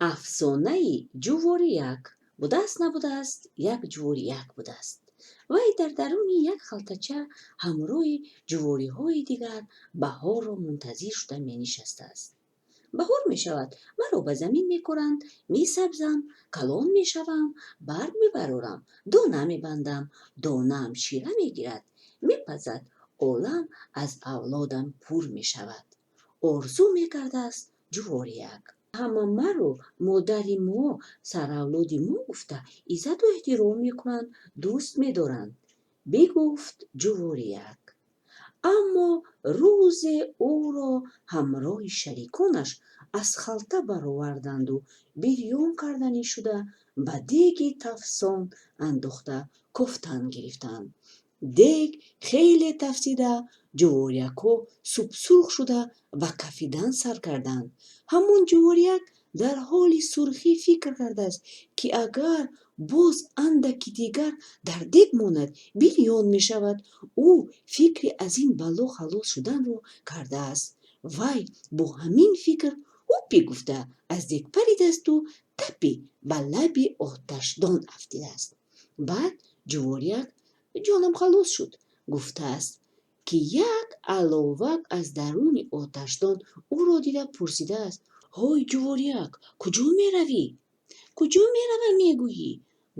Афсонаи ҷуворияк. Будааст, набудааст, як ҷуворияк будааст. Вай дар даруни як халтача ҳамроҳи ҷувориҳои дигар баҳорро мунтазир шуда менишастааст. Баҳор мешавад, маро ба замин мекоранд, месабзам, калон мешавам, барг мебарорам, дона мебандам, донаам шира мегирад, мепазад, олам аз авлодам пур мешавад, орзу мекардааст ҷуворияк. Ҳама маро модари мо, саравлоди мо гуфта, иззату эҳтиром мекунанд, дӯст медоранд, бигуфт ҷуворияк. Аммо рӯзе ӯро ҳамроҳи шариконаш аз халта бароварданду бирён карданӣ шуда, ба деги тафсон андохта кофтан гирифтанд. Дег хеле тафсида, ҷувориякҳо субсурх шуда, ба кафидан сар карданд. Ҳамон ҷуворияк дар ҳоли сурхӣ фикр кардааст, ки агар боз андаки дигар дар дег монад, бирён мешавад. Ӯ фикри аз ин бало халос шуданро кардааст. Вай бо ҳамин фикр ҳуппи гуфта аз дег паридасту таппи ба лаби оташдон афтидааст. Баъд ҷуворияк ҷонам халос шуд гуфтааст, ки як аловак аз даруни оташдон ӯро дида пурсидааст: «Ҳой, ҷуворияк, куҷо меравӣ?» «Куҷо меравам, мегӯӣ?»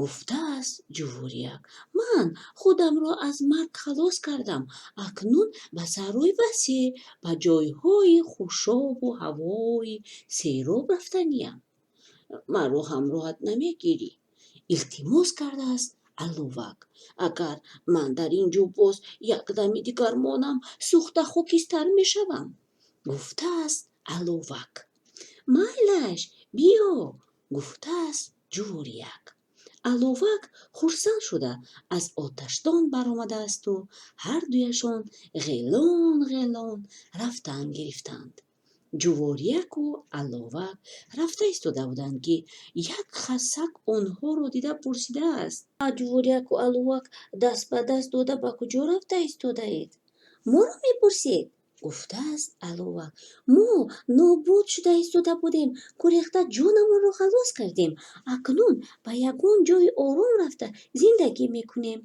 гуфтааст ҷуворияк. «Ман худамро аз марг халос кардам. Акнун ба саҳрои васеъ, ба ҷойҳои хушобу ҳавои сероб рафтаниям. Маро ҳамроҳат намегирӣ?» илтимос кардааст аловак. «Агар ман дар ин ҷо боз як дами дигар монам, сӯхта хокистар мешавам», гуфтааст аловак. «Майлаш, биё», гуфтааст ҷуворияк. Аловак хурсанд шуда аз оташдон баромадаасту ҳардуяшон ғелон ғелон рафтан гирифтанд. Ҷуворияку аловак рафта истода буданд, ки як хасак онҳоро дида пурсидааст: «Ҷуворияку аловак даст ба даст дода ба куҷо рафта истодаед?» «Моро мепурсед?» гуфтааст аловак. «Мо нобуд шуда истода будем, гурехта ҷонамонро халос кардем. Акнун ба ягон ҷои ором рафта зиндагӣ мекунем».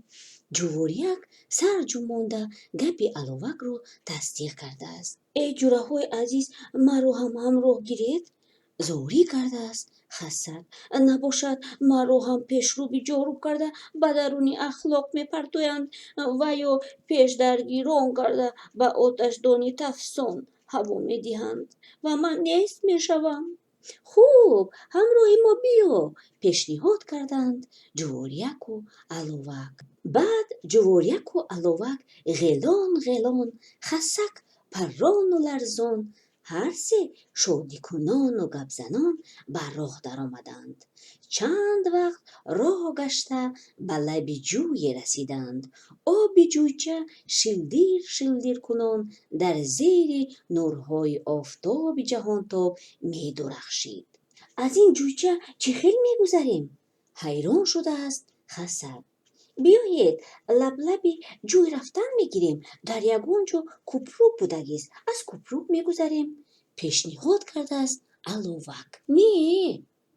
Ҷуворияк сар ҷунбонда гапи аловакро тасдиқ кардааст. «Эй, ҷураҳои азиз, маро ҳам ҳамроҳ гиред», зорӣ кардааст хасак. «Набошад, маро ҳам пешруби ҷоруб карда ба даруни ахлот мепартоянд ва ё пешдаргирон карда ба оташдони тафсон ҳаво медиҳанд ва ман нест мешавам». «Хуб, ҳамроҳи мо биё», пешниҳод карданд ҷуворияку аловак. Баъд ҷуворияку аловак ғелон ғелон, хасак паррону ларзон, ҳар се шодикунону гапзанон ба роҳ даромаданд. Чанд вақт роҳ гашта ба лаби ҷӯе расиданд. Оби ҷӯйча шилдир шилдир кунон дар зери нурҳои офтоби ҷаҳонтоб медурахшид. «Аз ин ҷӯйча чӣ хел мегузарем?» ҳайрон шудааст хасак. «Биёед, лаблаби ҷӯй рафтан мегирем, дар ягон ҷо купрук будагист, аз купрук мегузарем», пешниҳод кардааст аловак. «Не»,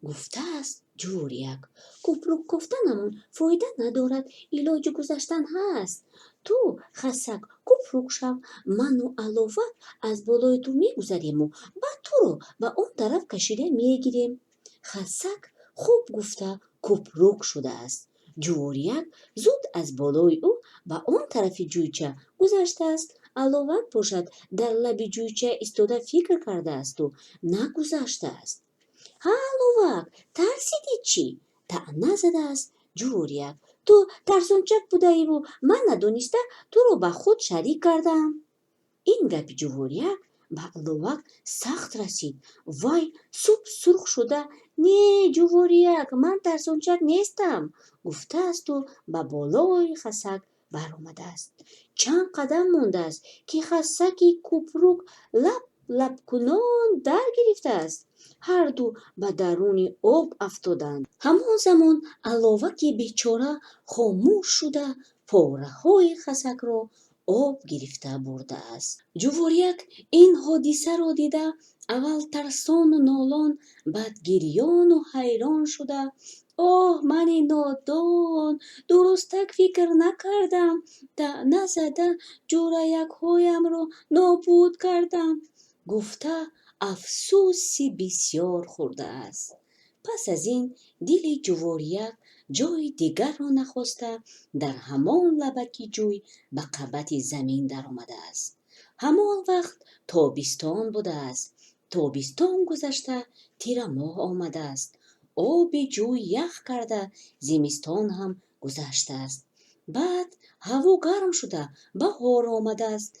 гуфтааст ҷуворияк, «купрук кофтанамон фоида надорад, илоҷи гузаштан ҳаст. Ту, хасак, купрук шав, ману аловак аз болои ту мегузариму баъд туро ба он тараф кашида мегирем». Хасак хуб гуфта купрук шудааст. Ҷуворияк зуд аз болои ӯ ба он тарафи ҷӯйча гузаштааст. Аловак бошад, дар лаби ҷӯйча истода фикр кардаасту нагузаштааст. «Ҳа, аловак, тарсидӣ чӣ?» таъна задааст ҷуворияк. «Ту тарсончак будаиву ман надониста туро ба худ шарик кардам». Ин гапи ҷуворияк ба аловак сахт расид. Вай суб сурх шуда: «Не, ҷуворияк, ман тарсончак нестам», гуфтаасту ба болои хасак баромадааст. Чанд қадам мондааст, ки хасаки купрук лаб лабкунон дар гирифтааст. Ҳарду ба даруни об афтоданд. Ҳамон замон аловаки бечора хомӯш шуда, пораҳои хасакро об гирифта бурдааст. Ҷуворияк ин ҳодисаро дида Аввал тарсону нолон, баъд гирёну ҳайрон шуда: «Оҳ, мани нодон, дурустак фикр накардам, таъна зада ҷӯраякҳоямро нобуд кардам», гуфта, афсӯси бисьёр хӯрдааст. Пас аз ин дили ҷуворияк ҷойи дигарро нахоста, дар ҳамон лабаки ҷӯй ба қабати замин даромадааст. Ҳамон вақт тобистон будааст. Тобистон гузашта, тирамоҳ омадааст. Оби ҷӯй ях карда, зимистон ҳам гузаштааст. Баъд ҳаво гарм шуда, баҳор омадааст.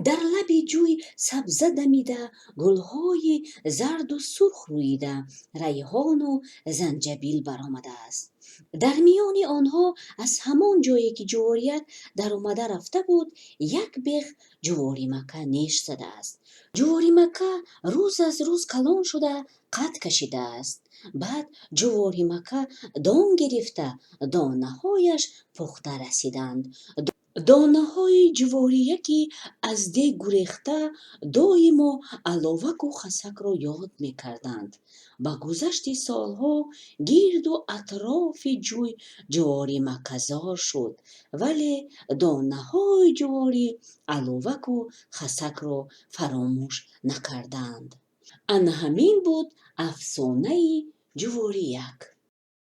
Дар лаби ҷӯй сабза дамида, гулҳои зарду сурх рӯида, райҳону занҷабил баромадааст. Дар миёни онҳо, аз ҳамон ҷое, ки ҷуворияк даромада рафта буд, як бех ҷуворимакка неш задааст. Ҷуворимакка рӯз аз рӯз калон шуда, қад кашидааст. Баъд ҷуворимакка дон гирифта, донаҳояш пухта расиданд. Донаҳои ҷуворияки аз дег гурехта доимо аловаку хасакро ёд мекарданд. Ба гузашти солҳо гирду атрофи ҷӯй ҷуворимакказор шуд, вале донаҳои ҷуворӣ аловаку хасакро фаромӯш накарданд. Ана ҳамин буд афсонаи ҷуворияк.